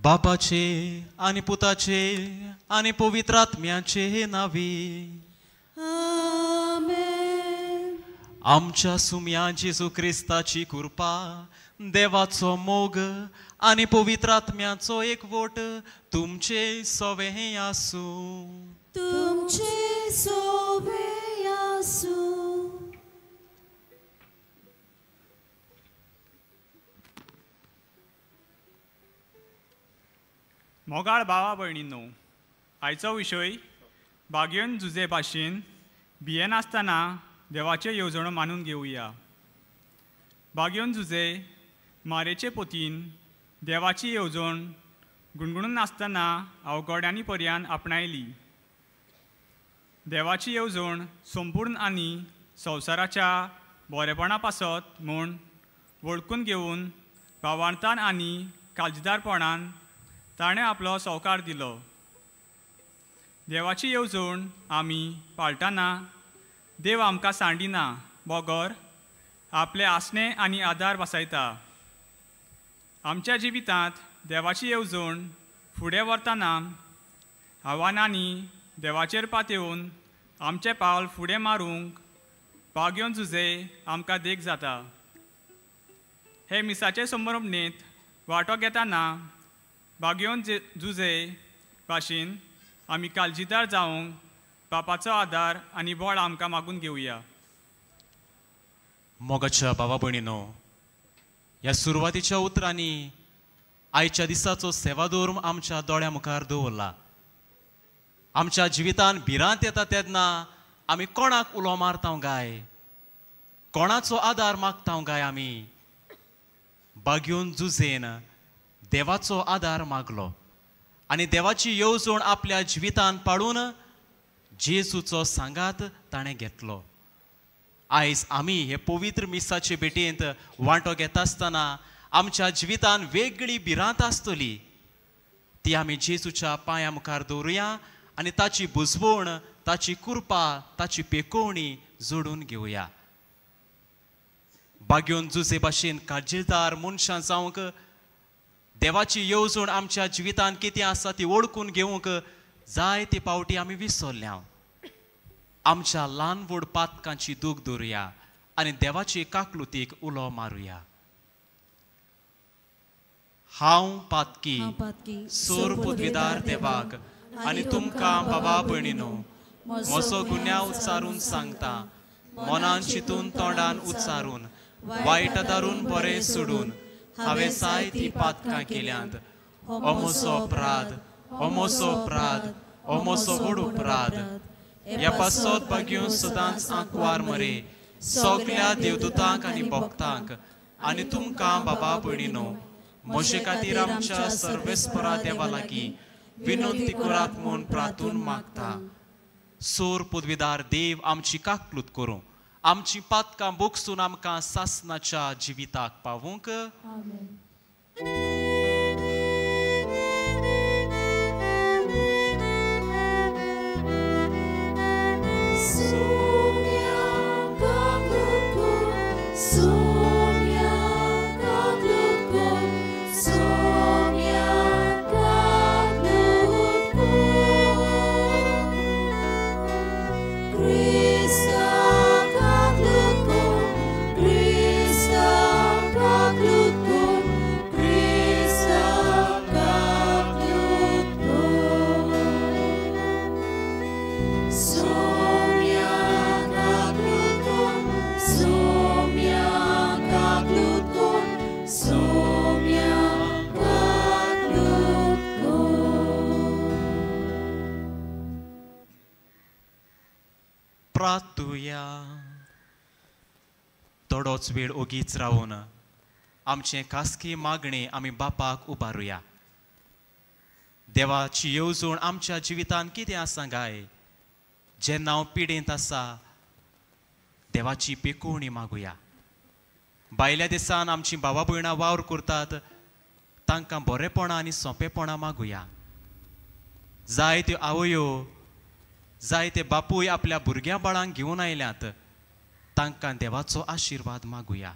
बापाचे आनी पुताचे आनी पवित्र आत्म्याचे नांवी आमेन. आमच्या सुम्या जेजू क्रिस्ताची कृपा, देवाचो मोग आनी पवित्र आत्म्याचो एकवट तुमचे सवे आसूं. तुमचे सवे आसूं. मोगाळ भावा भयणींनो, आयचो विशय बागेवन जुजे भाशेन भियेनासतना देवाच्यो येवजण्यो मानून घेवया. बागेवन जुजे मारेचे पोतीन देवाची येवजण गुणगुणून नासतना अवघड्यांनी पर्यान आपणायली. देवाची येवजण संपूर्ण आनी संवसाराच्या बरेपणा पासत म्हूण वळखून घेवन भावार्थान आनी काळजीदारपणान ताणें आपलो संवकार दिलो. देवाची येवजण आमी पाळटाना देव आमकां सांडिना बगर आपले आसणे आनी आदार बसयता. आमच्या जिवितांत देवाची येवजण फुडें व्हरतना आव्हानांनी देवाचेर पातेवन आमचें पावल फुडें मारूंक बागेवन जुजे आमकां देख जाता. हे मिसाचे संभ्रमणेंत वांटो घेतना बागेवन जुजे भाशेन आमी काळजीदार जावंक बापाचो आदार आनी बळ आमकां मागून घेवया. मोगाच्या भावा भयणीनो, ह्या सुरवातीच्या उतरांनी आयच्या दिसाचो सेवाधर्म आमच्या दोळ्या मुखार दवरला. आमच्या जिवितान भिरांत येता तेन्ना आमी कोणाक उलो मारता गाय, कोणाचो आदार मागता गाय? आमी बागेवन जुजेन देवाचो आदार मागलो आनी देवाची येवजण आपल्या जिवितान पाळून जेजूचो सांगात ताणें घेतलो. आयज आमी हे पवित्र मिसाचे भेटेंत वांटो घेता आसतना आमच्या जिवितान वेगळी भिरांत आसतली, ती आमी जेजूच्या पांया मुखार दवरुया आनी ताची बुजवण, ताची कृपा, ताची पेकोवणी जोडून घेवया. बागेवन जुजे भाशेन काळजीदार मनशां जावंक, देवाची येवजण आमच्या जिवितान कितें आसा ती वळखून घेवंक जायते पावटी आमी विसरल्या. आमच्या ल्हान व्हड पातकांची दूख दवरुया आनी देवाची काकलुतीक उलो मारुया. हांव पातकी सोर पदवीदार देवाक आनी तुमकां बाबा भयणीनो म्हजो गुन्यांव उच्चारून सांगता, मनान चिंतून तोंडान उच्चारून वायट दारून बरें सोडून हांवें जायतीं पातकां केल्यांत. हो म्हजो अपराध, हो म्हजो अपराध, हो म्हजो व्हड अपराध. ह्या पासत बागेवन सदांच आंकवार मरे सगल्या देवदूतांक आनी भक्तांक आनी तुमकां बाबा भयणीनो म्हजे खातीर आमच्या सर्वेस्परा देवा लागीं विनंती करात म्हूण प्रार्थून मागता. सोर पदवीदार देव आमची काकलूत करूं, आमची पातकां बोगसून आमकां सासनाच्या जिविताक पावूंक. प्रार्थुया. थोडोच वेळ ओगीच रावून आमचें खासगी मागणें आमी बापाक उबारुया. देवाची येवजण आमच्या जिवितान कितें आसा गाय, जेन्ना हांव पिडेंत आसा देवाची पेकोवणी मागुया. भायल्या दिसान आमची भावा भयणां वावर करतात तांकां बरेपणां आनी सोंपेपणां मागुया. जायत्यो आवयो, जायते बापूय आपल्या भुरग्यां बाळांक घेवन आयल्यात, तांकां देवाचो आशिर्वाद मागुया.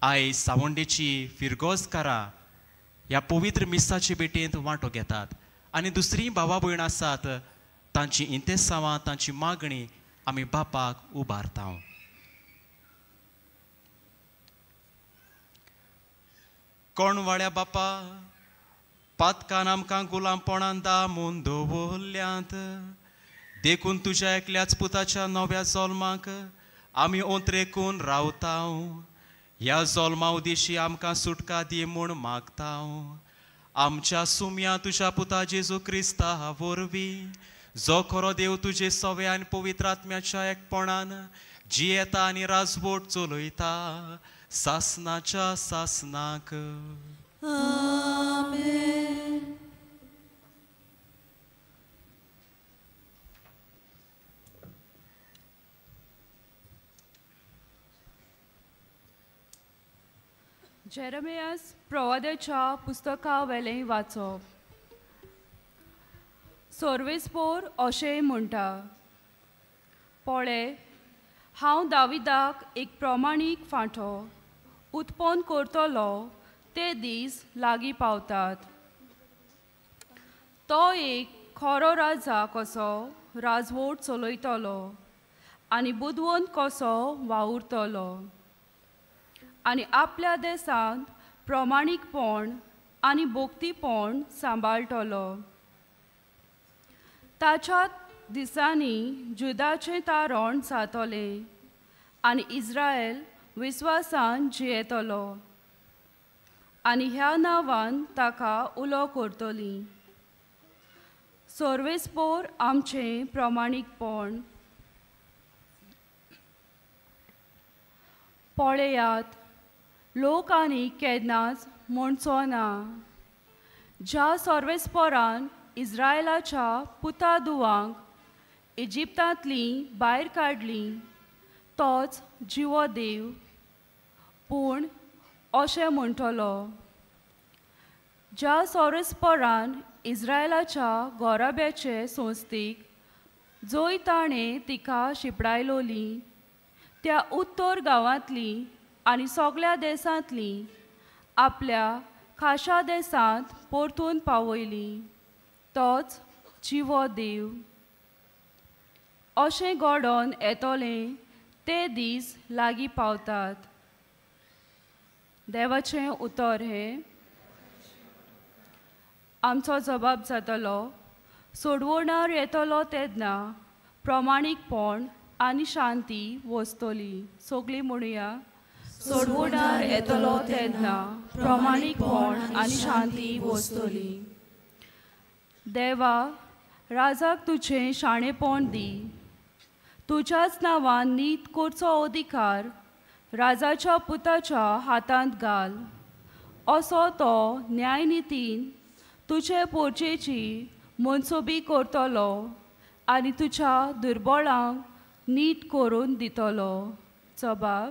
आयज सावंडेची फिरगोजकारां ह्या पवित्र मिसाचे भेटेंत वांटो घेतात आनी दुसरीं भावा भयणां आसात तांची इंतेसांवां तांची मागणी आमी बापाक उबारता. कोणवाळ्या बापा पातकान आमकां गुलामपणान दामून दवरल्यांत देखून तुज्या एकल्याच पुताच्या नव्या जल्माक आमी ओंत्रेकून रावता. ह्या जल्मा उदेशी आमकां सुटका दी म्हूण मागता. आमच्या सुम्या तुज्या पुता जेजू क्रिस्ता वरवीं जो खरो देव तुजे सव्या आनी पवित्र आत्म्याच्या एकपणान जियेता आनी राजवट चलयता सासनाच्या सासनाक. आमेन. जेरेमियास प्रवाद्याच्या पुस्तका वेलें वाचप. सोर्वेस्पोर अशें म्हणटा, पळय हांव दाविदाक एक प्रमाणीक फांटो उत्पन्न करतलो ते दीस लागीं पावतात. तो एक खरो राजा कसो राजवट चलयतलो आनी बुदवंत कसो वावुरतलो आनी आपल्या देशांत प्रमाणीकपण आनी भक्तीपण सांबाळटलो. ताच्या दिसांनी जुदाचें तारण जातलें आनी इस्रायल विस्वासान जियेतलो आनी ह्या नांवान ताका उलो करतली. सोर्वेस्पोर आमचें प्रमाणीकपण. पळयात लोक आनी केन्नाच म्हणचो ना, ज्या सोर्वेस्पोरान इस्रायलाच्या पुता दुवांक इजिप्तांतलीं भायर काडलीं तोच जिवो देव. पूण अशें म्हणटलो, ज्या सोर्वेस्पोरान इस्रायलाच्या गोराब्याचे संस्थेक जंय ताणें तिका शिपडायलोली त्या उत्तर गांवांतली आनी सगळ्या देशांतली आपल्या खाशा देशांत परतून पावयली तोच जिवो देव. अशें घडोवन येतलें ते दीस लागीं पावतात. देवाचें उतर हें. आमचो जबाब जातलो सोडवणार येतलो तेन्ना प्रमाणीकपण आनी शांती वसतली. सगळीं म्हणुया, सोडवणार येतलो तेन्ना प्रमाणीकपण आनी शांती वसतली. देवा, राजाक तुजें शाणेपण दी. तुज्याच नांवान नीत करचो अधिकार राजाच्या पुताच्या हातांत घाल. असो तो न्यायनितीन तुजे पोरचेची मनसोबी करतलो आनी तुज्या दुर्बळांक नीट करून दितलो. जबाब,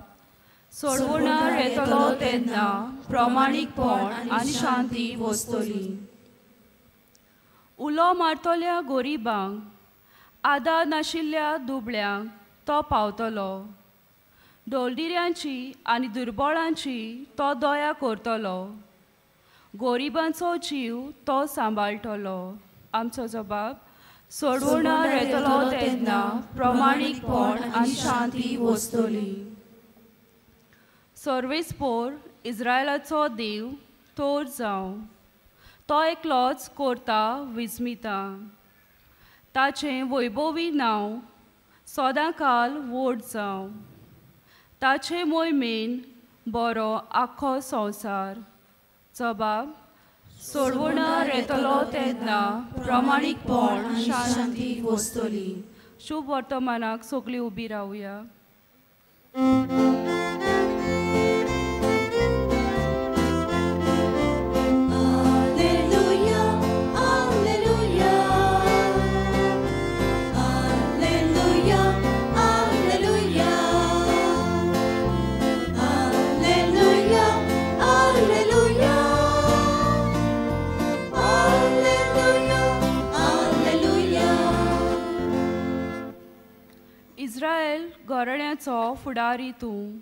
सोडवणार येतलो तेन्ना प्रमाणीकपण आनी शांती वसतली. उलो मारतल्या गोरिबांक आदार नाशिल्ल्या दुबळ्यांक तो पावतलो. डोलडिऱ्यांची आनी दुर्बळांची तो दया करतलो. गोरिबांचो जीव तो सांबाळटलो. आमचो जबाब, सोडवणार येतलो तेन्ना प्रमाणीकपण आनी शांती वसतली. सोर्वेस्पोर इस्रायलाचो देव तोर जावं. तो एकलोच करता विस्मिता. ताचें वैभवी नांव सदांकाल व्हड जावं. ताचे मोहिमेन बरो आख्खो संवसार. जबाब, सोडवणार येतलो तेन्ना प्रमाणीकपण शांती वसतली. शुभ वर्तमानाक सगळीं उबी रावया. इस्रायल घराण्याचो फुडारी तूं.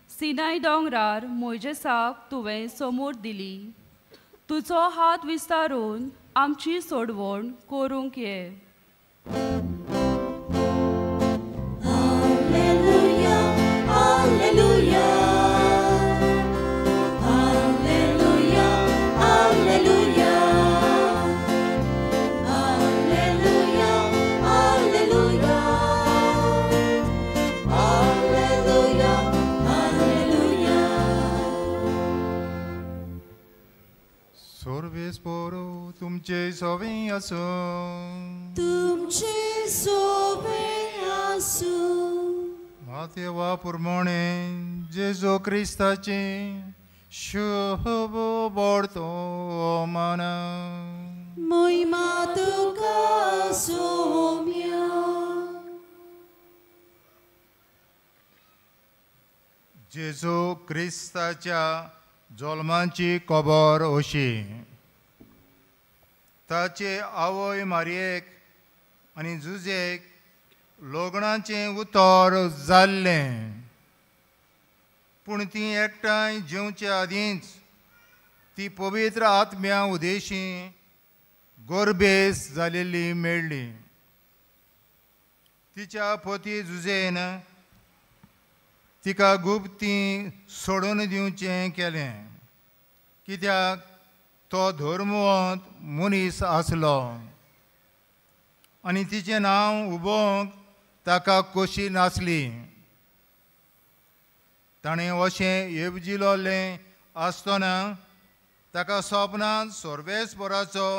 सिनाय दोंगरार मोयजेसाक तुवें समोर दिली. तुजो हात विस्तारून आमची सोडवण करूंक ये. Alleluia, Alleluia, Alleluia, Alleluia, Alleluia, Alleluia, Alleluia, Alleluia. सोर्वेस्पोरो तुमचे सोवे आसूं. तुमचे सोवे आसूं. मातेवा पुरमणे जेजू क्रिस्ताचे शुभ वर्तमान. मोहिमा तुका सोम्या. जेजू क्रिस्ताच्या जल्माची खबर अशी. ताचे आवय मारयेक आनी जुजेक लग्नाचें उतर जाल्लें, पूण ती एकठांय जेवचे आदींच ती पवित्र आत्म्या उदेशी गोरबेस जालेली मेळ्ळी. तिच्या पती जुजेन तिका गुप्ती सोडून दिवचें केलें, कित्याक तो धर्मवंत मनीस आसलो आनी तिचें नांव उबोवंक ताका खोशी नासली. ताणें अशें येवजिलोलें आसतना ताका सपनांत सर्वेस्पराचो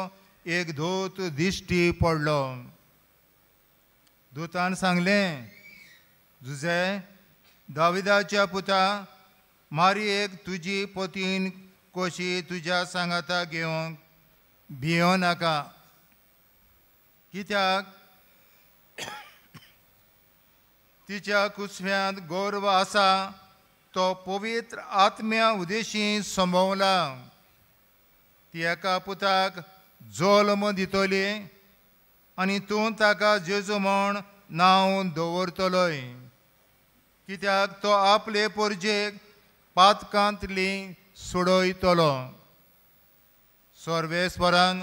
एक दूत दिश्टी पडलो. दुतान सांगलें, जुजे दाविदाच्या पुता, मारयेक तुजी पतीन कशी तुज्या सांगाता घेवंक भियो नाका, कित्याक तिच्या कुसव्यांत गर्व आसा तो पवित्र आत्म्या उदेशी संभवला. ती एका पुताक जल्म दितली आनी तूं ताका जेजू म्हण नांव दवरतलोय, कित्याक तो आपले पोरजेक पातकांतली सोडयतलो. सर्वेस्परान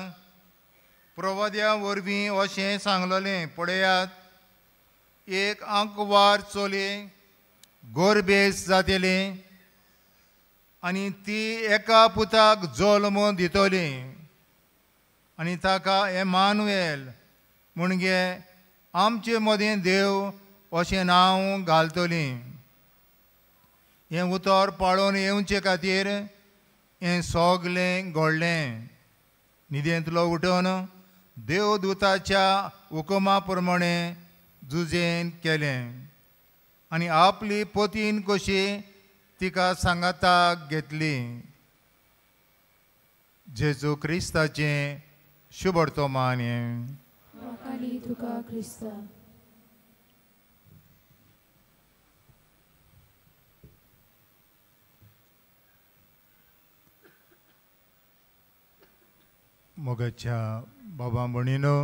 प्रवाद्या वरवीं अशें सांगलेलें, पळयात, एक आंकवार चली गोरबेस जातली आनी ती एका पुताक जल्म दितली आनी ताका एमानुएल म्हणजे आमचे मदीं देव अशें नांव घालतली. हें उतर पाळोवन येवचे खातीर हें सगलें घडलें. न्हिदेंतलो उठून देवदूताच्या हुकुमा प्रमाणे जुजेन केलें आनी आपली पतीन कशी तिका सांगाताक घेतली. जेजू क्रिस्ताचें शुभवर्तमान हें. तुका क्रिस्ता. मोगाच्या बाबा भयणीनो,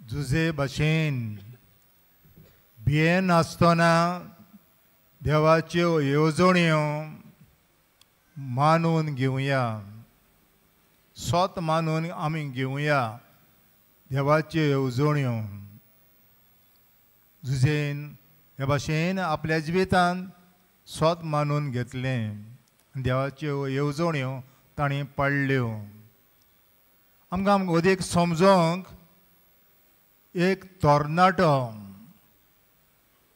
जुजे भाशेन भियेनासतना देवाच्यो येवजण्यो मानून घेवया, स्वत मानून आमी घेवया देवाच्यो येवजण्यो. जुजेन हे भाशेन आपल्या जिवितांत स्वत मानून घेतलें, देवाच्यो येवजण्यो ताणें पाळ्ळ्यो. आमकां आमकां अदीक समजोंक एक तरणाटो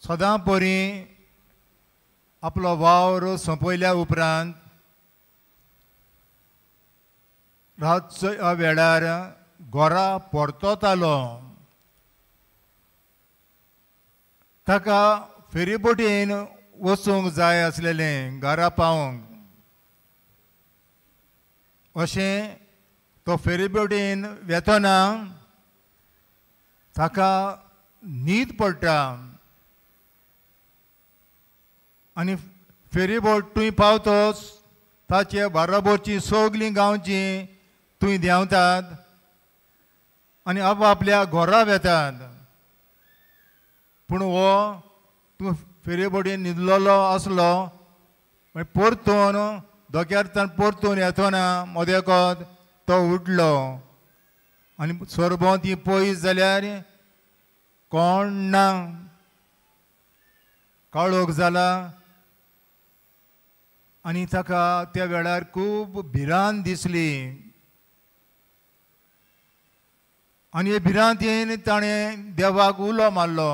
सदां परी आपलो वावर सोंपयल्या उपरांत रातच्या वेळार घरा परततालो. ताका फेरीबोटीन वचूंक जाय आसलेलें घरा पावोंक. अशें तो फेरीबोटीन वेतना ताका न्हीद पडटा आनी फेरीबोट थंय पावतोच ताचे बाराबोरची सगळीं गांवची थंय देंवतात आनी आपआपल्या घरा वेतात. पूण हो तूं फेरीबोटीन न्हिदलेलो आसलो मागीर परतून धोक्यार परतून येतना मदेकोत तो उठलो आनी सरभोंवती पयस जाल्यार कोण ना, काळोख जाला आनी ताका त्या वेळार खूब भिरांत दिसली आनी हे भिरांतीन ताणें देवाक उलो मारलो,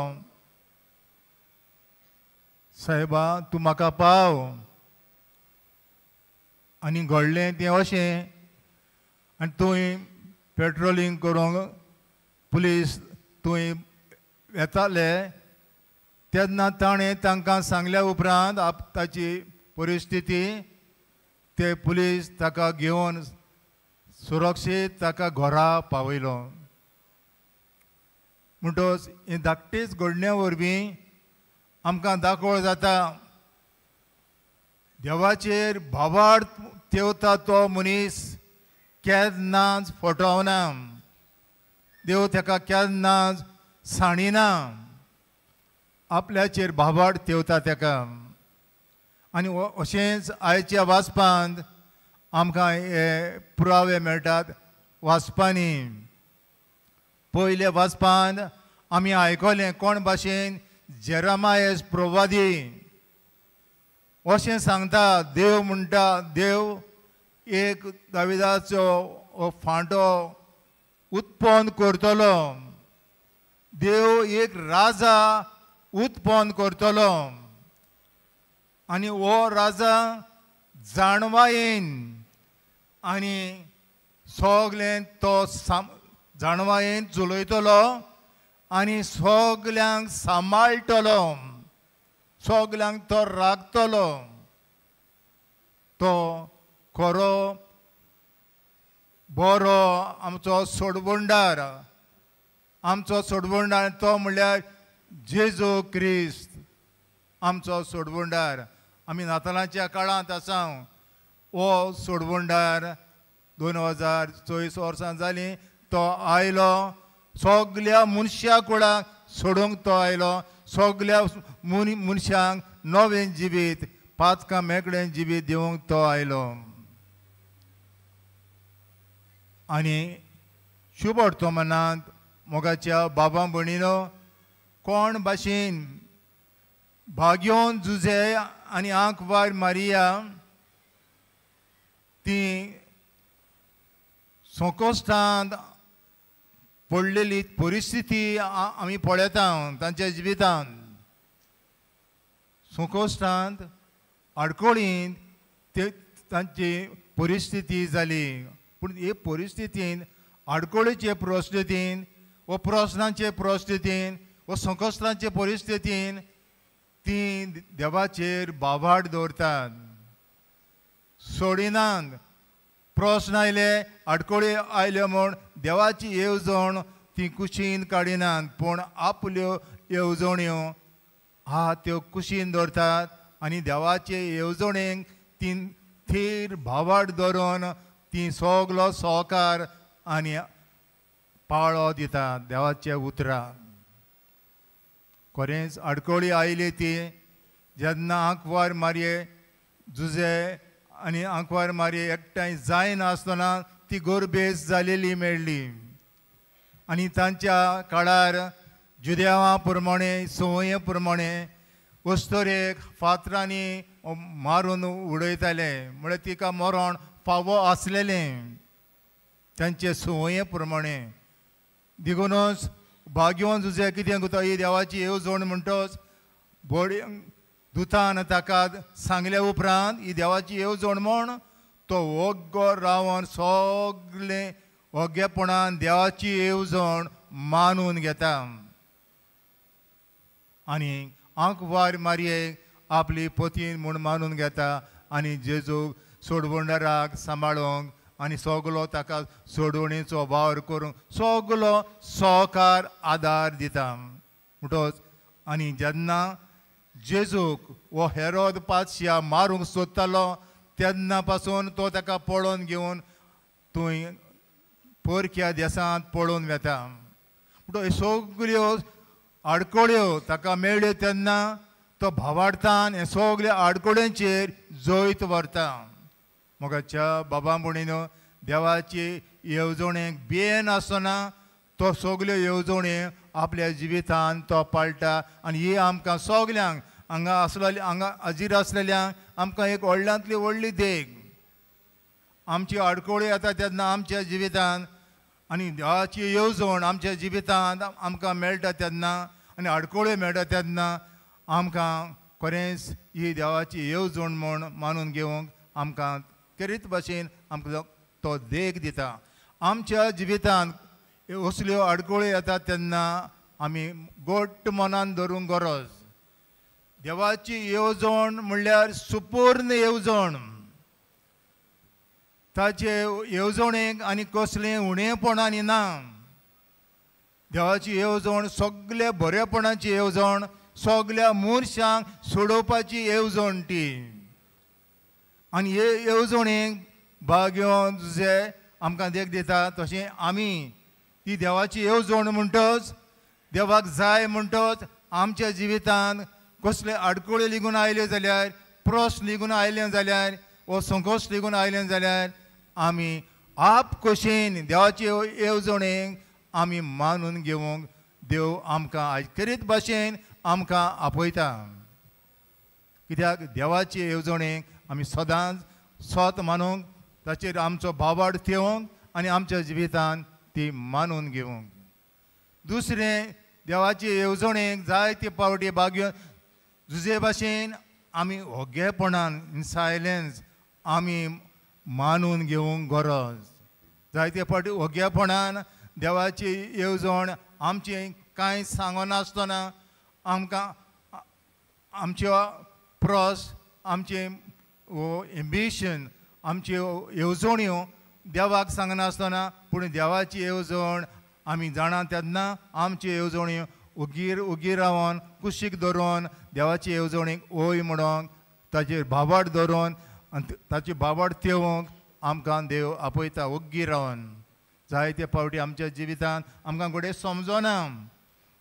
सायबा तूं म्हाका पाव। आनी घडलें तें अशें, आनी थंय पेट्रोलिंग करूंक पुलीस थंय येताले तेन्ना ताणें तांकां सांगल्या उपरांत ताची परिस्थिती ते पुलीस ताका घेवन सुरक्षीत ताका घरा पावयलो। म्हणटच हे धाकटीच घडण्या वरवीं आमकां दाखोवं जाता देवाचेर भावार्थ तेवता तो मनीस केन्नाच फटवना, देव ताका केन्नाच सांडिना, आपल्याचेर भावार्थ तेवता ताका। आनी अशेंच आयच्या वाचपांत आमकां हे पुरावे मेळटात। वाचपांनी पयल्या वाचपांत आमी आयकलें कोण भाशेन जेरामायस प्रवादी अशें सांगता, देव म्हणटा, देव एक दाविदाचो फांटो उत्पन्न करतलो, देव एक राजा उत्पन्न करतलो आनी हो राजा जाणवायेन आनी सगळें तो जाणवायेन चलयतलो आनी सगल्यांक सांबाळटलो, सगल्यांक तो राखतलो। तो खरो बरो आमचो सोडवणदार, आमचो सोडवणदार तो म्हणल्यार जेजू क्रिस्त आमचो सोडवणदार। आमी नातालांच्या काळांत आसा, हो सोडवणदार 2024 वर्सां जालीं तो आयलो, सगल्या मनशा कुळाक सोडूंक तो आयलो, सगल्या मनशांक नवें जिवीत पातकां मेकळें जिवीत दिवंक तो आयलो। आनी शुभ वर्तमानांत मोगाच्या बाबा भयणीनो कोण भाशेन भाग्योन जुजे आनी आंकवार मारिया ती संकश्टांत पडलेली परिस्थिती आमी पळयता तांच्या जिवितांत, संकश्टांत आडखळींत ते तांची परिस्थिती जाली। पूण हे परिस्थितीन आडखळीचे परिस्थितीन व प्रस्नांचे परिस्थितीन व संकश्टांचे परिस्थितीन ती देवाचेर बावाट दवरतात, सोडिनात। प्रस्न आयले आडखळी आयल्यो म्हूण देवाची येवजण ती कुशीन काडिनात, पूण आपल्यो येवजण्यो आहा त्यो कुशीन दवरतात आनी देवाचे येवजणेक ती थीर भावाट दवरून ती सगलो सहकार आनी पाळो दितात देवाच्या उतरां। खरेंच आडखळी आयली ती जेन्ना आंकवार मारये जुजे आनी आंकवार मारये एकठांय जायनासतना ती गोरबेस जालेली मेळ्ळी आनी तांच्या काळार जुदेवा प्रमाणे संवये प्रमाणे अस्तुरेक फातरांनी मारून उडयताले, म्हळ्यार तिका मरण फावो आसलेलें तांचे संवये प्रमाणे। देखूनच भाग्यवन जुजे कितें करता ही देवाची येवजण म्हणटच बडी दुतान ताका सांगल्या उपरांत ही देवाची येवजण म्हूण तो वोग्गो रावन सगळें वोगेपणान देवाची येवजण मानून घेता आनी आंकवार मारयेक आपली पतीन म्हूण मानून घेता आनी जेजूक सोडवणदाराक सांबाळूंक आनी सगलो ताका सोडवणेचो वावर करूंक सगलो सहकार आदार दिता। म्हणटच आनी जेन्ना जेजूक हो हेरोद पातशा मारूंक सोदतालो तेन्ना पासून तो ताका पळोवन घेवन थंय परक्या देशांत पळोवन वेता। म्हणटच ह्यो सगल्यो आडखळ्यो ताका मेळ्ळ्यो तेन्ना तो भावार्थान हे सगळे आडकोड्यांचेर जैत व्हरता. मोगाच्या बाबा भयणीनो, देवाची येवजणेक बेन आसतना तो सगल्यो येवजण्यो आपल्या जिवितान तो पाळटा. आनी ही आमकां सगल्यांक हांगा आसलेल्या, हांगा हाजीर आसलेल्यांक आमकां एक व्हडल्यांतली व्हडली देख. आमची आडकोळी येता तेन्ना आमच्या जिवितान आनी देवाची येवजण आमच्या जिवितांत आमकां मेळटा तेन्ना आनी आडकोळ्यो मेळटा तेन्ना आमकां खरेंच ही देवाची येवजण म्हूण मानून घेवंक आमकां खेरीत भाशेन आमकां तो देख दिता. आमच्या जिवितांत असल्यो आडकोळ्यो येतात तेन्ना आमी गोट मनान धरूंक गरज. देवाची येवजण म्हणल्यार सुपूर्ण येवजण. ताचे येवजणेक आनी कसलें उणेपण आनी ना. देवाची येवजण सगल्या बरेपणाची येवजण, सगल्या मनशांक सोडोवपाची येवजण ती. आनी हे येवजणेक भाग घेवन जे आमकां देख दिता तशें आमी ती देवाची येवजण म्हणटच, देवाक जाय म्हणटच आमच्या जिवितांत कसले आडकोळी लिगून आयल्यो जाल्यार, प्रस्न लिगून आयले जाल्यार, वो संकोच लिगून आयले जाल्यार आमी आप कशेन देवाचे येवजणेक आमी मानून घेवंक देव आमकां आयज खेरीत भाशेन आमकां आपयता. कित्याक देवाचे येवजणेक आमी सदांच स्वत मानूंक, ताचेर आमचो भावार्थ थेवंक आनी आमच्या जिवितांत ती मानून घेवंक. दुसरें, देवाचे येवजणेक जायते पावटी भाग घेवन जुजे भाशेन आमी ओगेपणान इन सायलेन्स आमी मानून घेवंक गरज. जायते फावटी ओगेपणान देवाची येवजण आमचें कांय सांगनासतना आमकां आमच्यो प्रस्न, आमचें एम्बिशन, आमच्यो येवजण्यो देवाक सांगनासतना, पूण देवाची येवजण आमी जाणा तेन्ना आमच्यो येवजण्यो उगीर उगीर रावन कुशीक धरून देवाची येवजणेक ओय म्हणोंक, ताचेर भावार्थ धरून आनी ताची भावार्थ थेवंक आमकां देव आपयता ओग्गी रावन. जायते फावटी आमच्या जिवितांत आमकां घडये समजना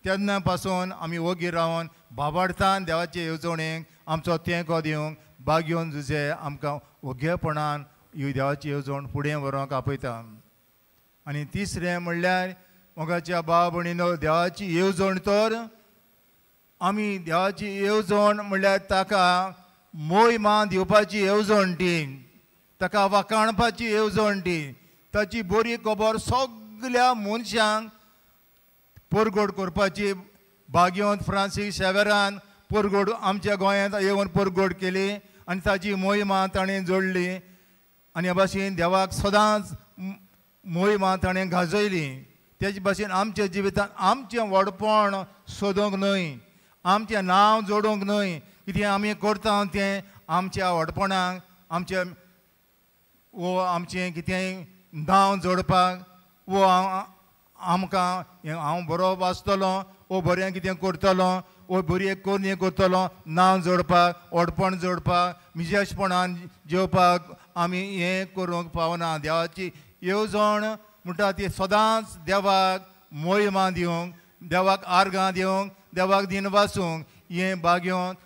तेन्ना पासून आमी ओगी रावन भावार्थान देवाचे येवजणेक आमचो तेंको दिवंक भाग घेवन जुजे आमकां ओगेपणान ही देवाची येवजण फुडें व्हरूंक आपयता. आनी तिसरें म्हणल्यार मोगाच्या भाव भयणीनो, देवाची येवजण तर आमी देवाची येवजण म्हणल्यार ताका मोय मान दिवपाची येवजण ती, ताका वाखाणपाची येवजण ती, ताची बरी खबर सगल्या मनशांक परगोड करपाची. भाग्यवंत फ्रांसीस शेवेरान परगोड आमच्या गोंयांत येवन परगोड केली आनी ताची मोहिमा ताणें जोडली आनी ह्या भाशेन देवाक सदांच मोहिमा ताणें गाजयली. तेजे भाशेन आमच्या जिवितांत आमचें व्हडपण सोदूंक न्हय, आमचें नांव जोडूंक न्हय, कितें आमी करता तें आमच्या व्हडपणाक, आमच्या वो आमचें कितेंय नांव जोडपाक, वो आमकां हांव बरो वाचतलो, वो बरें कितें करतलो, वो बरी एक कोरणी करतलो, नांव जोडपाक, व्हडपण जोडपाक, मिजेशपणान जेवपाक आमी हें करूंक पावना. देवाची येवजण म्हणटा ती सदांच देवाक मोहिमा दिवंक, देवाक आर्गां दिवंक, देवाक दिन वासूंक हें भाग्यवंत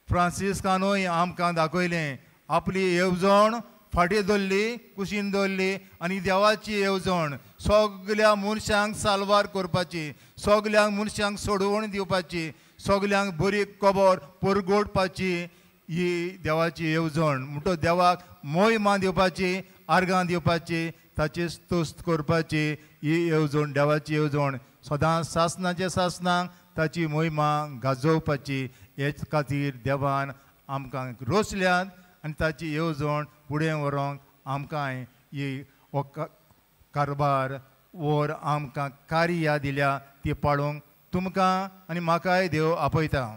फ्रांसिस्कानूय आमकां दाखयलें. आपली येवजण फाटीं दवरली, कुशीन दवरली आनी देवाची येवजण सगल्या मनशांक साल्वार करपाची, सगल्यांक मनशांक सोडवण दिवपाची, सगल्यांक बरी खबर परगोडपाची ही देवाची येवजण. म्हणटो देवाक मोहिमा दिवपाची, आर्गां दिवपाची, ताची तुस्त करपाची ही येवजण देवाची येवजण. सदांच सासणाचे सासणाक ताची मोहिमा गाजोवपाची हेच खातीर देवान आमकां रोसल्यात आनी ताची येवजण फुडें व्हरूंक आमकां ही हो कारभार वर आमकां कार्या दिल्या ती पाळूंक तुमकां आनी म्हाकाय देव आपयता.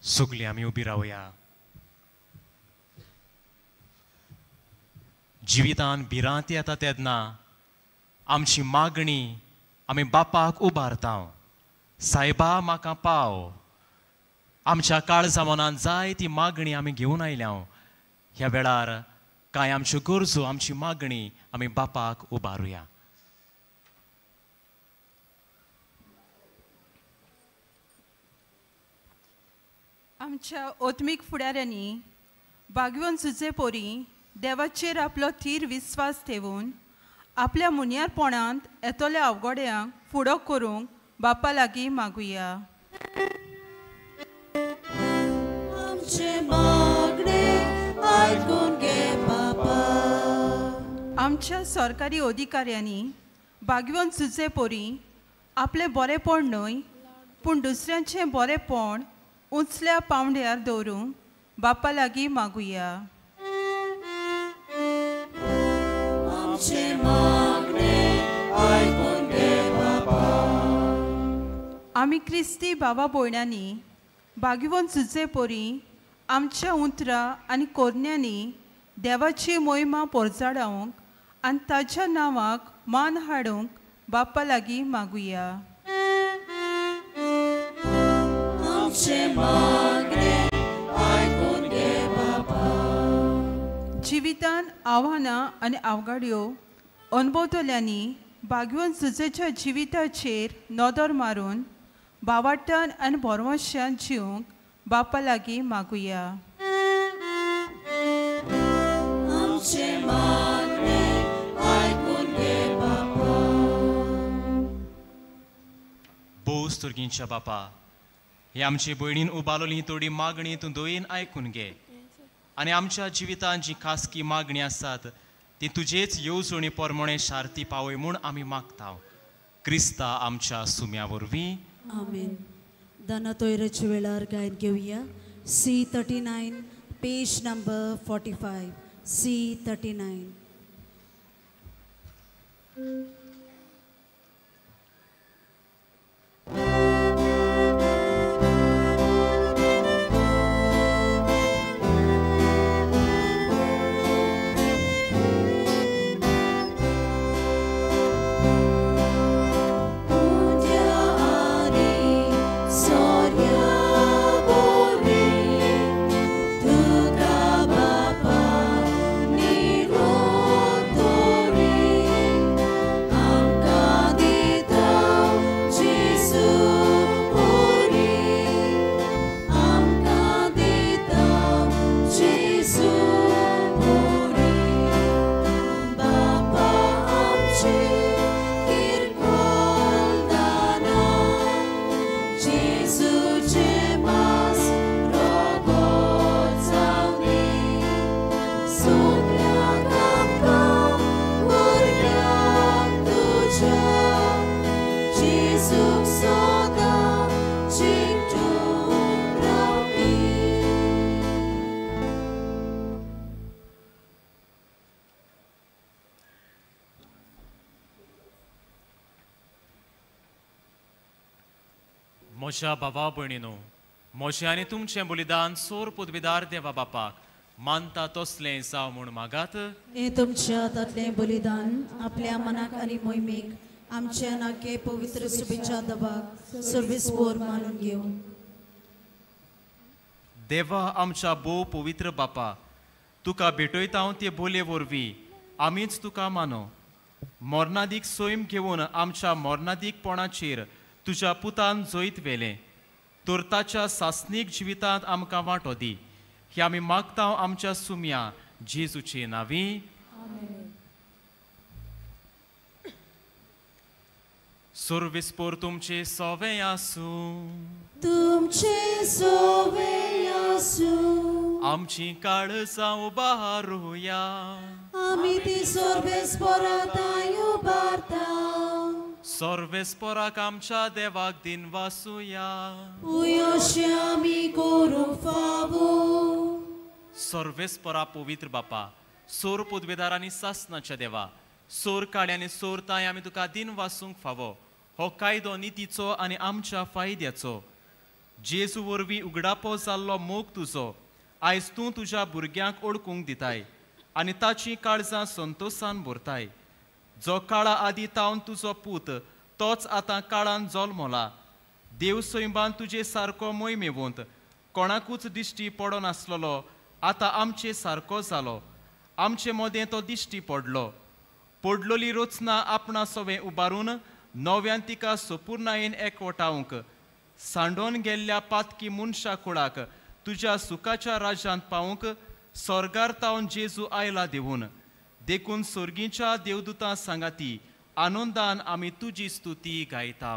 सगळीं आमी उबी रावया. जिवितान भिरांत येता तेन्ना आमची मागणी आमी बापाक उबारता, सायबा म्हाका पाव। आमच्या काळजा मनान जाय ती मागणी आमी घेवन आयल्या। ह्या वेळार कांय आमच्यो गरजो आमची मागणी आमी बापाक उबारुया। आमच्या आत्मीक फुडाऱ्यांनी बागवून सुजे पोरी देवाचेर आपलो थीर विस्वास ठेवून आपल्या मुनियारपणांत येतल्या अवघड्यांक फुडो करूंक बापा लागीं मागुया। आमचे मागणे आयकून घे बापा। आमच्या सरकारी अधिकाऱ्यांनी बागवून सुजे पोरी आपलें बरेंपण न्हय पूण दुसऱ्यांचें बरेंपण उंचल्या पावंड्यार दवरूंक बापा लागीं मागुया। आमचे मागणे आयकून घे बापा। आमी क्रिस्ती बाबा भयणांनी बागवून सुजे पोरी आमच्या उतरां आनी कोरण्यांनी देवाची मोहिमा पोरजाडावंक आनी ताच्या नांवाक मान हाडूंक बापा लागीं मागुया। आमचे मागणे आयकून घे बापा। जिवितान आव्हानां आनी आवगाड्यो अणभवतल्यांनी बागवून सुजेच्या जिविताचेर नदर मारून बावाट्यान आनी भरवंशान जिवंक बापा लागीं मागुया। आमचे मागणे आयकून घे बापा। बोस तुर्गींच्या बापा, हे आमचे भयणीन उबारलेली थोडी मागणी तूं दयेन आयकून घे आनी आमच्या जिवितान जी खासगी मागणी आसात ती तुजेच येवजणे प्रमाणे शार्ती पावय म्हूण आमी मागता। क्रिस्ता आमच्या सुम्या वरवीं आमेन। दाना तोयराच्या वेळार गायन घेवया। C39 page number 45 C39। म्हज्या भावा भयणीनो, म्हजें आनी तुमचें बलिदान सोर पदवीदार देवा बापाक मानता तसलें जावं म्हूण मागात। हें तुमच्या हातांतलें बलिदान आपल्या मनाक आनी मोहिमेक आमच्या नाके पवित्र शुभेच्छा दबाक सर्वीस बोर मानून घेवं। देवा आमच्या भोव पवित्र बापा, तुका भेटयता ते बोलये वरवीं आमीच तुका मानो। मरणादीक सैम घेवन आमच्या मरणादीकपणाचेर तुज्या पुतान जैत व्हेलें तर ताच्या सासणीक जिवितांत आमकां वांटो दी। हे आमी मागता आमच्या सुम्या जेजूचे नांवी। सर्वेस्पोर तुमचे सोवे आसूं। तुमचे सोवे आसूं। आमची काळजां उबारुया। आमी ती सर्वेस्पोरांत उबारता। सर्वेस्पोराक आमच्या देवाक दिन वासुया। उयोशे आमी करूंक फावो। सर्वेस्पोरा पवित्र बापा, सोर पदवेदार आनी सासनाच्या देवा, सोर काळ्या आनी सोर ताय आमी तुका दिन वासूंक फावो। हो कायदो नितीचो आनी आमच्या फायद्याचो। जेजू वरवीं उगडापो जाल्लो मोग तुजो आयज तूं तुज्या भुरग्यांक ओळखूंक दिताय। आनी ताचीं काळजां संतोसान भरताय. जो काळा आदी तावन तुजो पूत तोच आतां काळान जल्मला. देव सैंबान तुजे सारको मोहिमेवंत कोणाकूच दिश्टी पडनासलेलो आतां आमचे सारको जालो. आमचे मदें तो दिश्टी पडलो. पडलोली रचना आपणा सवें उबारून नव्यान तिका सपूर्णायेन एकवटावंक सांडोन गेल्ल्या पातकी मनशा कुळाक तुज्या सुखाच्या राज्यांत पावूंक स्वर्गार तावन जेजू आयला देवून. देखून स्वर्गीच्या देवदूतां सांगाती आनंदान आमी तुजी स्तुती गायता.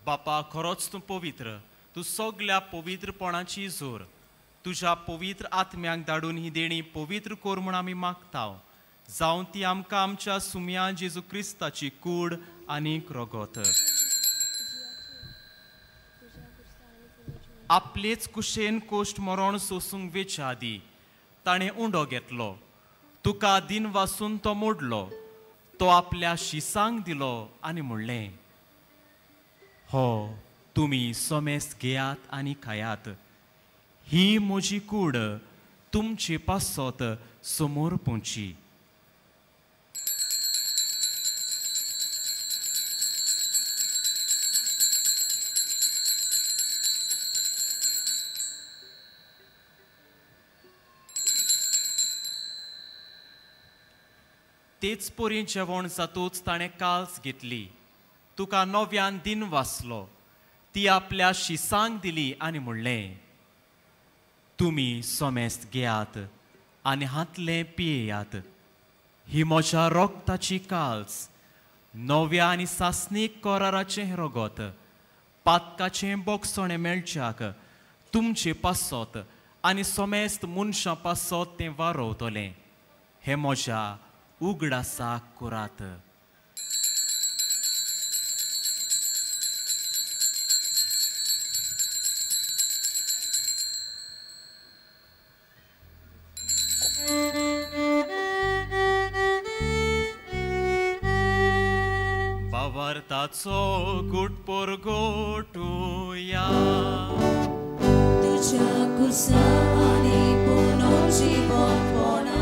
बापा, खरोच तूं पवित्र, तूं सगल्या पवित्रपणाची जोर. तुज्या पवित्र आत्म्यांक धाडून ही देणी पवित्र कर म्हूण आमी मागता. जावं ती आमकां आमच्या सुम्या जेजू क्रिस्ताची कूड आनीक रगत. आपलेच कुशेन कोश्ट मरण सोसूंक वेच्या आदी ताणें उंडो घेतलो. तुका दिन वासून तो मोडलो. तो आपल्या शिसांक दिलो आनी म्हणलें, हो तुमी सोमेस घेयात आनी खायात. ही म्हजी कूड तुमचे पासत समोर पोंची. तेच परी जेवण जातूच ताणें काल्स घेतली. तुका नव्यान दिन वाचलो. ती आपल्या शिसांक दिली आनी म्हणलें, तुमी सोमेस्त घेयात आनी हातलें पियेयात. ही म्हज्या रोगताची काल्स, नव्या आनी सासणीक कराराचें रगत, पातकाचें बोगसणें मेळच्याक तुमचे पासत आनी सोमेस्त मनशां पासत तें वारोवतलें. हें म्हज्या उगडासाक करात. बावार्थाचो गुटपोर गोटुया तुझ्या कुसानी पुनर्जीवनपणा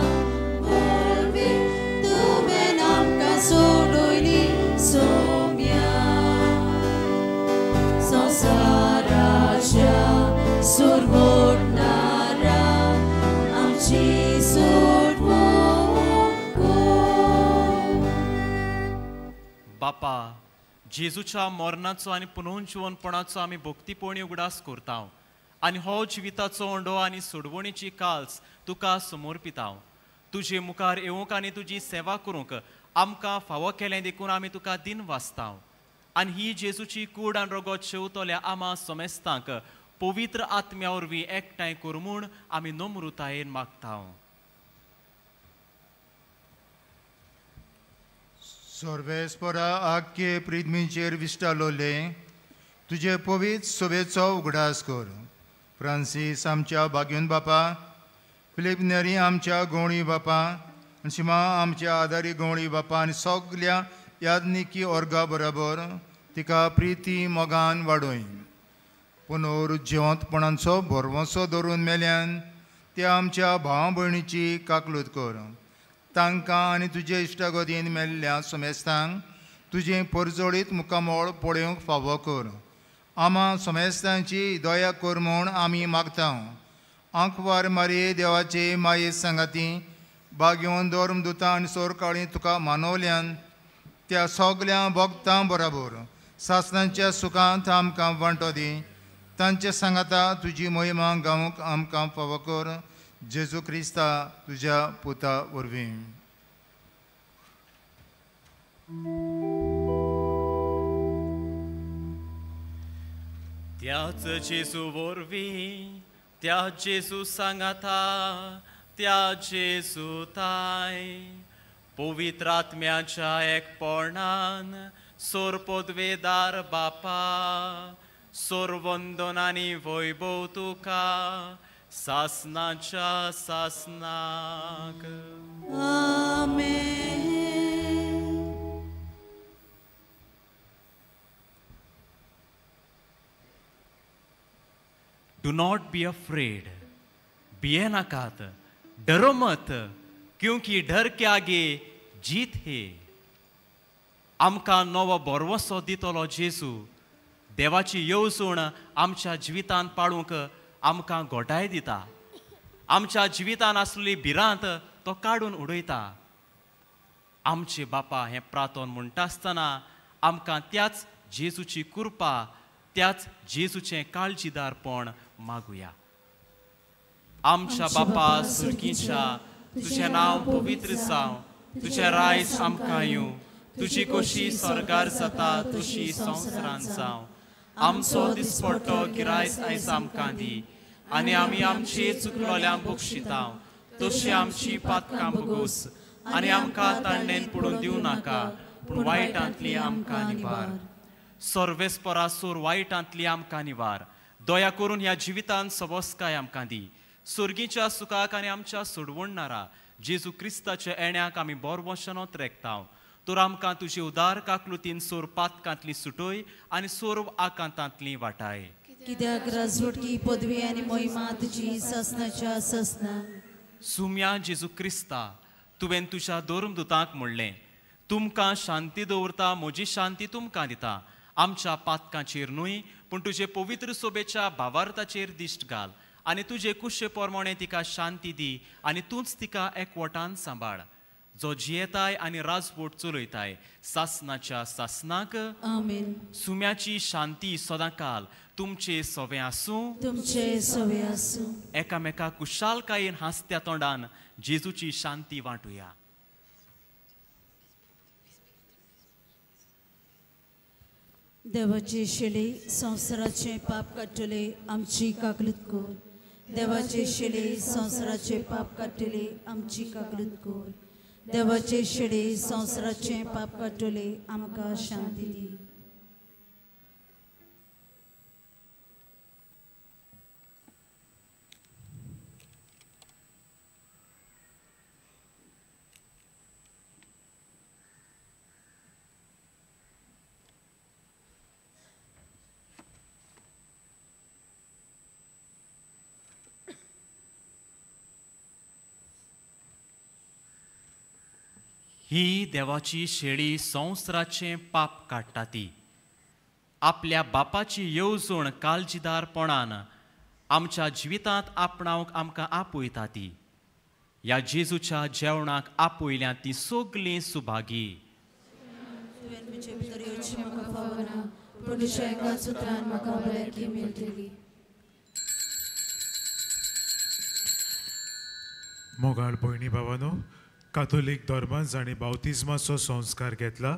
वरवीं तुवें आमकां सोडयली सोम्या. संवसाराच्या सुरवटणारा आमची सोडवणूक कर. बापा, जेजूच्या मरणाचो आनी पुनर्जीवनपणाचो आमी भक्तीपणी उगडास करता आनी हो जिविताचो ओंडो आनी सोडवणीची काल्स तुका समर्पिता. तुजे मुखार येवंक आनी तुजी सेवा करूंक आमकां फावो केलें देखून आमी तुका दिन वाचता. आनी ही जेजूची कूड आनी रगत शेवतल्या आमा समेस्तांक पवित्र आत्म्या वरवीं एकठांय कर म्हूण आमी नम्रतायेन मागता. सर्वेस्परा आख्खे पृथ्वीचेर विस्टालोले तुजे पवित्र सभेचो उगडास कर. फ्रांसीस आमच्या भाग्योन बापा, फिलीप नेरी आमच्या गवळी बापा, शिमा आमच्या आदारी गवळी बापा आनी सगल्या याज्ञिकी वर्गा बरोबर तिका प्रिती मोगान वाडोय. पुनरुज्जीवंतपणाचो भरवंसो धरून मेल्यान त्या आमच्या भाव भयणीची काकलूत कर. तांकां आनी तुजे इश्टागतीन मेल्ल्या समेस्तांक तुजें परजळीत मुखामळ पळोवंक फावो कर. आमा समेस्तांची दया कर म्हूण आमी मागता. आंकवार मारये देवाचे माये सांगाती बागेवन धर्मदुतां आनी सोरकाळी तुका मानवल्यान त्या सगल्या भक्तां बराबर सासणांच्या सुखांत आमकां वांटो दी. तांचे सांगाता तुजी महिमा गावंक आमकां फावो कर. जेजू क्रिस्ता तुज्या पुता वरवीं. त्याच जेजू वरवीं, त्या जेजू सांगाता, त्या जेजू ताय पवित्र आत्म्याच्या एकपणान सोरपदवेदार बापा सोरवंदन आनी वैभव तुका सासनाच्या सासनाक. आमेन. Do not be afraid, भियेनाकात, डरो मत, क्योंकि डर के आगे जीत है. आमकां नवो भरवसो दितलो जेजू. देवाची येवजण आमच्या जिवितांत पाळूंक आमकां घोटाय दिता. आमच्या जिवितांत आसलेली भिरांत तो काडून उडयता. आमचे बापा हें प्रार्थन म्हणटा आसतना आमकां त्याच जेजूची कृपा, त्याच जेजूचें काळजीदारपण मागुया. आमच्या बापा सुर्गीच्या, तुजें नांव पवित्र जावं, तुजें रायज आमकां येवं, तुजी कोशी स्वर्गार जाता तशी संवसारांत जावं. आमचो दिसपट्टो गिरायस आयज आमकां दी आनी आमी आमची चुकलोल्यांक बक्षिता तशी आमची पातकां बगोस आनी आमकां तांडेन पडून दिवं नाका, पूण वायटांतली आमकां निवार. सर्वेस्परा सोर वायटांतली आमकां निवार. दया करून ह्या जिवितांत सवस्काय आमकां दी. सुर्गीच्या सुखाक आनी आमच्या सोडवणणारा जेजू क्रिस्ताच्या येण्याक आमी बोरवशनोत रेखताव. तर आमकां तुजी उदार काकलुतीन सोर पातकांतली सुटय आनी सोर आकांतांतली वाटाय. कित्याक राजवटकी पदवी आनी महिमा तुजी सासनाच्या सासना. सुम्या जेजू क्रिस्ता, तुवें तुज्या धर्मदुतांक म्हणलें, तुमकां शांती दवरता, म्हजी शांती तुमकां दिता. आमच्या पातकांचेर न्हय पूण तुजे पवित्र सोबेच्या भावार्थाचेर दिश्ट घाल आनी तुजे कुशे प्रमाणे तिका शांती दी आनी तूंच तिका एकवटान सांबाळ, जो जियेताय आनी राजवट चलयताय सासनाच्या सासनाक. आमेन. सुम्याची शांती सदांकाल तुमचे सवे आसूं, तुमचे सवे आसूं. एकामेका कुशालकायेन हांसत्या तोंडान जेजूची शांती वांटुया. देवाचे शिले संवसाराचे पाप काडटले आमची काकलूत कर. देवाचे शिले संवसाराचे पाप काडटले आमची काकलूत कर. देवाचे शिले संवसाराचे पाप काडटले आमकां शांती दी. ही देवाची शेळी संवसाराचें पाप काडटा ती आपल्या बापाची येवजण काळजीदारपणान आमच्या जिवितांत आपणावंक आमकां आपयता ती. ह्या जेजूच्या जेवणाक आपयल्या ती सगळीं सुभागी. तुवें म्हजे भितर येवचें म्हाका फावना, पूण तुज्या एकाच उतरान म्हाका भलायकी मेळटली. मोगाळ भयणी भावानो, काथोलीक धर्मान जाणें बावतिज्माचो संस्कार घेतला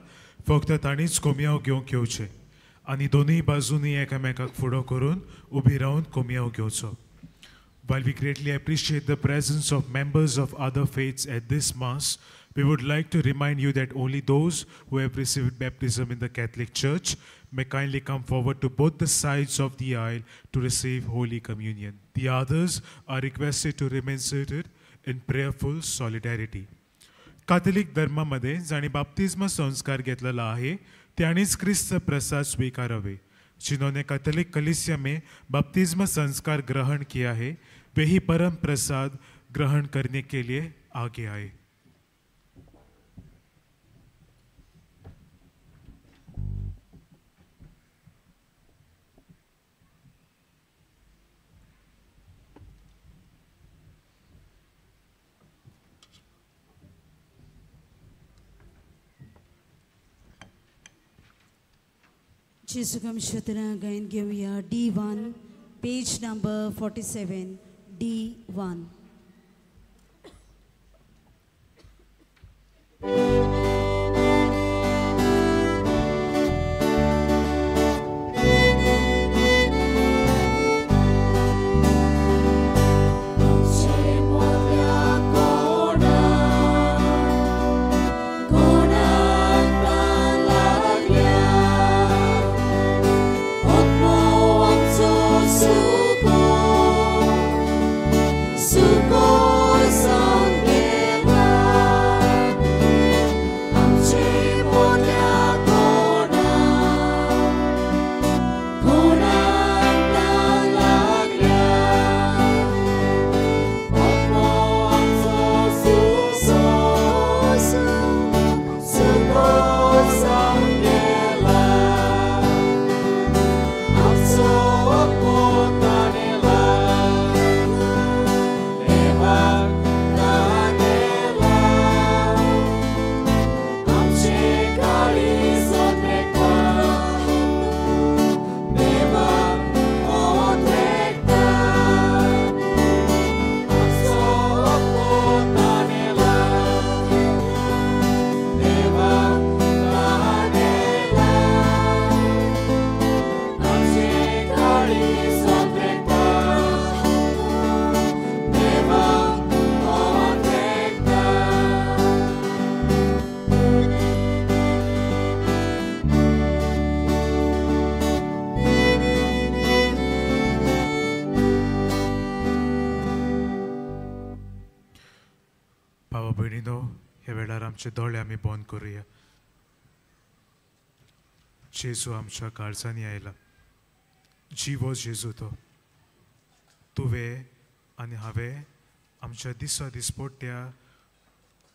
फक्त तांणीच कोमयाव घेवंक येवचें आनी दोनूय बाजूंनी एकामेकाक फुडो करून उबी रावन कोमयाव घेवचो. While we greatly appreciate the presence of members of other faiths at this Mass, we would like to remind you that only those who have received baptism in the Catholic Church may kindly come forward to both the sides of the aisle to receive Holy Communion. The others are requested to remain seated in prayerful solidarity. Catholic धर्मामध्ये जांणी बाप्तिज्म संस्कार घेतलेला आहे त्यांनीच क्रिस्त प्रसाद स्वीकारावे. जिन्होंने Catholic कलीसिया में बपतिस्मा संस्कार ग्रहण किया है वे ही परम प्रसाद ग्रहण करने के लिए आगे आए. जेजूक शतना गायन घेवया. D1 page number 47 D1. आमचे दोळे आमी बंद करुया. जेजू आमच्या काळजांनी आयला, जिवो जेजू तो. तुवें आनी हांवें आमच्या दिसा दिसपट्ट्या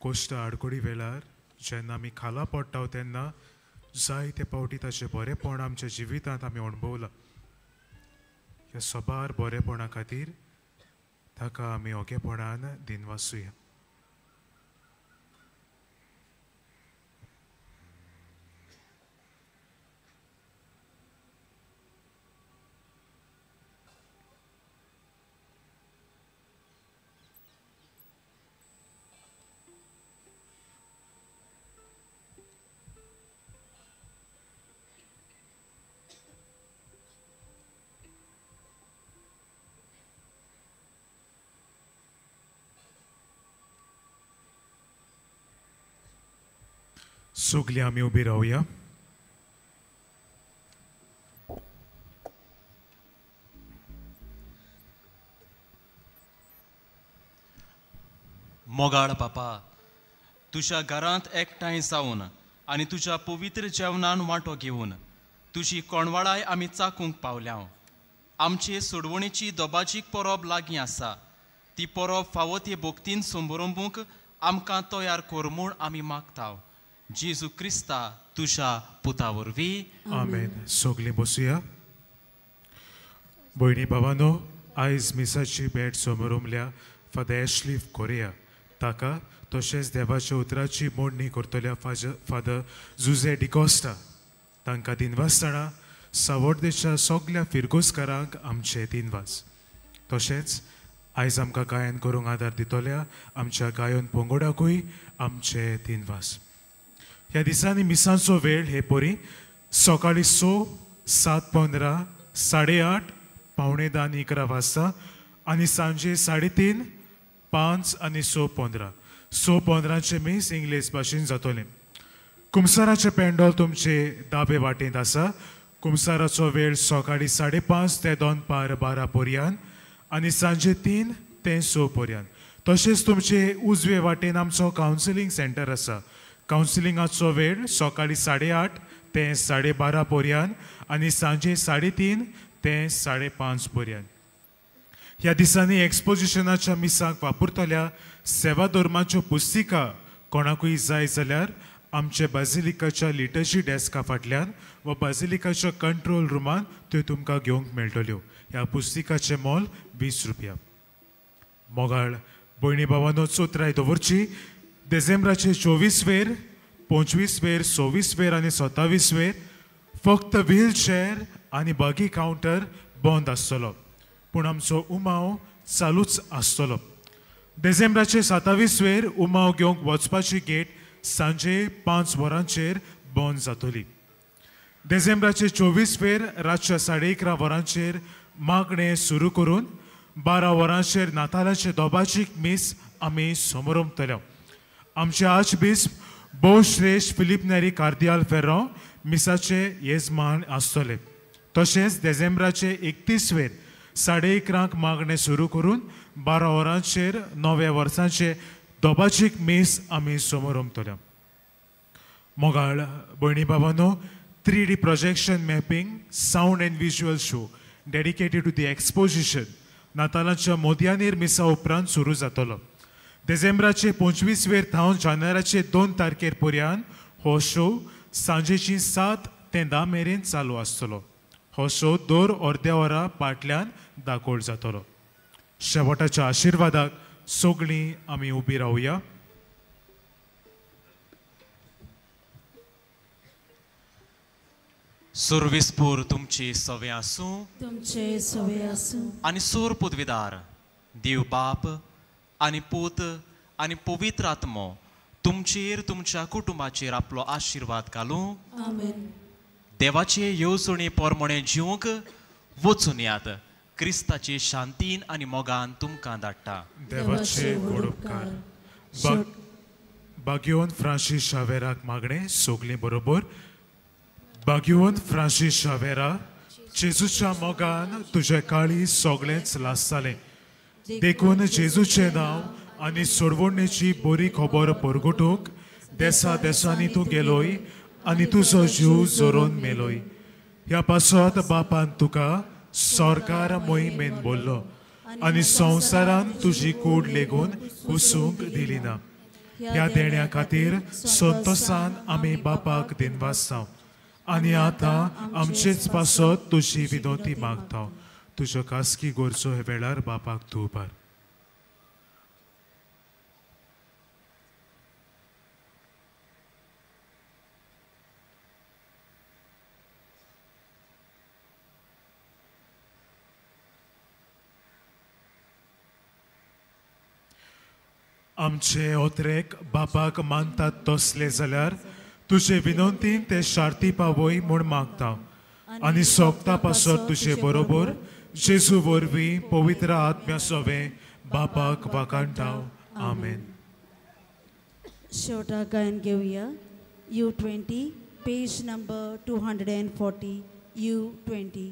कोश्ट आडकोडी वेळार जेन्ना आमी खाला पडटा तेन्ना जायते पावटी ताचें बरेंपण आमच्या जिवितांत आमी अणभवलां. ह्या सबार बरेंपणा खातीर ताका आमी ओगेपणान दिनवासुया. सगळीं आमी उबी रावया. मोगाळ बापा, तुज्या घरांत एकठांय जावन आनी तुज्या पवित्र जेवणान वांटो घेवन तुजी कोणवाळाय आमी चाकूंक पावल्या. आमचे सोडवणेची दोबाजीक परब लागीं आसा. ती परब फावो ते भक्तीन संबरंबूंक आमकां तयार कर म्हूण आमी मागता. जेजू क्रिस्ता तुज्या पुता वरवीं आमेन. सगळीं बसुया. भयणी भावानो, आयज मिसाची भेट समोरमल्या फादर एशली कोरिया ताका तशेंच देवाच्या उतराची मोडणी करतल्या फादर जुझे डिकोस्टा तांकां दिनवासतना सावड्डेच्या सगल्या फिरगोजकारांक आमचे दिनवास. तशेंच आयज आमकां गायन करूंक आदार दितल्या आमच्या गायन पंगडाकूय आमचे दिनवास. ह्या दिसांनी मिसांचो वेळ हे परी सकाळीं 6, 7:15, 8:30, 9:45 आनी 11 वाजता आनी सांजे 3:30, 5 आनी 6:15. 6:15 मीस इंग्लीश भाशेन जातलें. कुमसाराचें पेंडोल तुमचे दावे वाटेंत आसा. कुमसाराचो वेळ सकाळीं 5:30 ते दनपार 12 पर्यंत आनी सांजे 3 ते 6 पर्यंत. तशेंच तुमचे उजवे वाटेन आमचो कावन्सिलींग सेंटर आसा. कावन्सिलिंगाचो वेळ सकाळीं 8:30 ते 12:30 पर्यंत आनी सांजे 3:30 ते 5:30 पर्यंत. ह्या दिसांनी एक्सपोजिशनाच्या मिसाक वापरतल्या सेवा धर्माच्यो पुस्तिका कोणाकूय जाय जाल्यार आमचे बाजिलिकाच्या लिटर्जी डेस्का फाटल्यान वा बाजिलिकाच्या कंट्रोल रुमान त्यो तुमकां घेवंक मेळटल्यो. ह्या पुस्तिकाचें मोल 20 रुपया. मोगाळ भयणी भावानो, चोत्राय दवरची. देझेंब्राचे 24 वेर, 25 वेर, 26 वेर आनी 27 वेर फक्त व्हीलचेअर आनी बगी कावंटर बंद आसतलो, पूण आमचो उमाव चालूच आसतलो. देझेंब्राचे 27 वेर उमाव घेवंक वचपाची गेट सांजे 5 वरांचेर बंद जातली. देझेंब्राचे 24 वेर रातच्या 11:30 वरांचेर मागणें सुरू करून 12 वरांचेर नातालाचे दोबाजीक मीस आमी समरंपतले. आमचे आर्चबिस्प भोवश्रेश्ठ फिलीप नेरी कार्दियाल फेर्रांव मिसाचे येजमान आसतले. तशेंच देझेंब्राचे 31 वेर 11:30 मागणें सुरू करून 12 वरांचेर नव्या वर्सांचे दोबाजीक मीस आमी समरंपतले. मोगाळ भयणी बाबांनो, 3D projection mapping, sound and visual show dedicated to the exposition नातालांच्या मोदयानीर मिसा उपरांत सुरू जातलो. देझेंब्राचे 25 वेर थावन जानेराचे 2 तारखेर पर्यंत हो शो सांजेची 7 ते 10 मेरेन चालू आसतलो. हो शो दर अर्द्या वरा फाटल्यान दाखोवल जातलो. शेवटाच्या आशिर्वादाक सगळीं आमी उबी रावया. सुर्विसपूर तुमची सवे आसूं, तुमचे सवे आसूं आनी सूर पदवीदार देव बाप आनी पूत आनी पवित्र आत्मो तुमचेर तुमच्या कुटुंबाचेर आपलो आशिर्वाद घालूं. आमेन. देवाचे येवजणे प्रमाणे जिवंक वचून यात. क्रिस्ताचे शांतीन आनी मोगान तुमकां धाडटा. देवाचे व्हड उपकार. बाग्योन फ्रांसीस शावेराक मागणें सगळीं बरोबर. बाग्योन फ्रांसीस शावेरा, जेजूच्या मोगान तुजें काळीज सगळेंच लासतालें, देखून जेजूचें नांव आनी सोडवणेची बरी खबर परगटूंक देसा देसांनी तूं गेलोय आनी तुजो जीव जोरोन मेलोय. ह्या पासत बापान तुका सरकार मोहिमेन बोल्लो आनी संवसारान तुजी कूड लेगून कुसूंक दिली ना. ह्या देण्या खातीर संतोसान आमी बापाक दिनवासता आनी आतां आमचेच पासत तुजी विनोती मागता. तुज्यो खासगी गरजो हे वेळार बापाक तूं उबार. आमचे ओत्रेक बापाक मानतात तसले जाल्यार तुजे विनंतीन ते शार्ती पावय म्हूण मागता आनी सोगता पासत तुजे बरोबर जेजू वरवीं पवित्र आत्म्या सोवे बापाक वाखाणटा. आमेन. शेवटाक गायन घेवया. U20 page number 240. U20.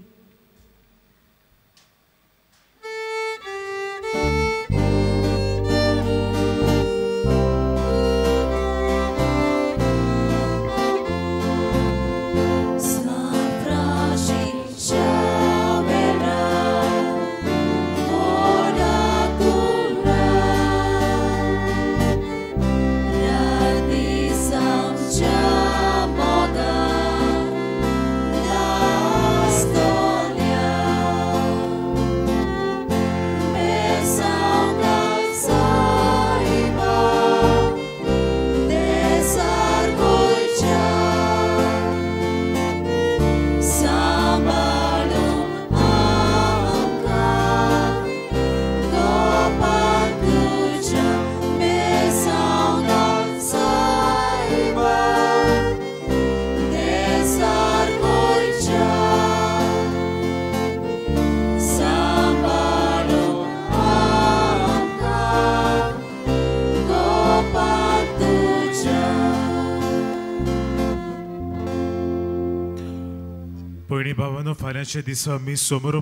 भयणी भावांनो, फाल्यांच्या दिसा मी समोर